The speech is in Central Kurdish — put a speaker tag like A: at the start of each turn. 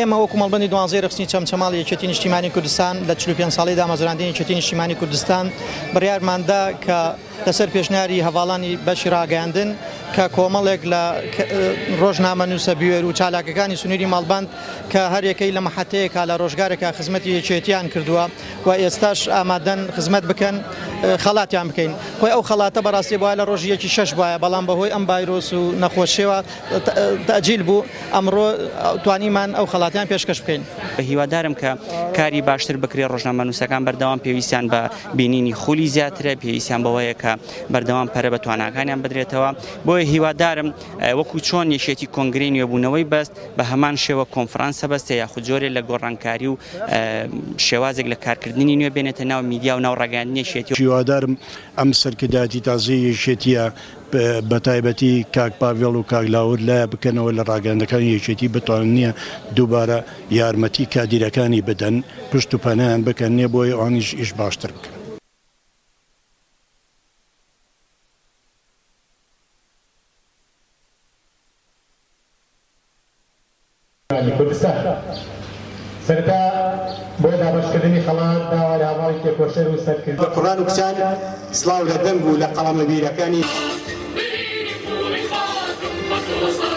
A: ئێمە وەکو مەڵبەندی دوانزەی ڕێکخستنی چەمچەماڵی یەکێتی نیشتیمانی کوردستان لە 45 ساڵەی دامەزراندنی یەکێتی نیشتیمانی کوردستان بڕیارمان دا کە لەسەر پێشنیاری هەڤاڵانی بەشی ڕاگەیاندن کە کۆمەڵێک لە ڕۆژنامەنووسە بوێر و چالاکەکانی سنووری مەڵبەند کە هەریەکەی لە مەحەتەیەکا لە ڕۆژگارێکا خزمەتی یەکێتیان کردووە و ئێستاش ئامادەن خزمەت بکەن خەڵاتیان بکەین خۆی ئەو خەڵاتە بەڕاستی بوایە لە ڕۆژی یەکی شەش بوایە بەڵام بەهۆی ئەم ڤایرۆس و نەخۆشیەوە تەئجیل بوو ئەمڕۆ توانیمان ئەو خەڵاتیان پێشکەش بکەین.
B: هیوادارم کە کاری باشتر بکرێت، ڕۆژنامەنووسەکان بەردەوام پێویستیان بە بینینی خولی زیاترە، پێویستیان بەوەیە کە بەردەوام پەرە بە تواناکانیان بدرێتەوە، بۆیە هیوادارم وەکو چۆن یەکێتی کۆنگرەی نوێبوونەوەی بەست، بە هەمان شێوە کۆنفرانسە بەستێ یاخود جۆرێ لە گۆڕانکاری و شێوازێک لە کارکردنی نوێ بێنێتە ناو میدیا و ناو ڕاگەیاندنی یەکێتی.
C: هیوادارم ئەم سەرکردایەتی تازەی یەکێتیە بەتایبەتی کاک پاڤێڵ و کاک لاهور لایە بکەنەوە لە ڕاگەیاندەکانی یەکێتی بتوانن نیە دووبارە یارمەتی کادیرەکانی بدەن پشت و پەنایان بکەن نیە بۆیە ئەوانیش ئیش باشتر بکەن.
D: کوردستان. سەرەتا بۆ دابەشکردنی خەڵات داوا لە هەڤاڵی تێکۆشەر و سەرکردە.
E: لە کوڕان و کچان سڵاو لە دەنگ و لە قەڵەمە بیرەکانی.
F: برینی قوڵی خاکم بە تۆ.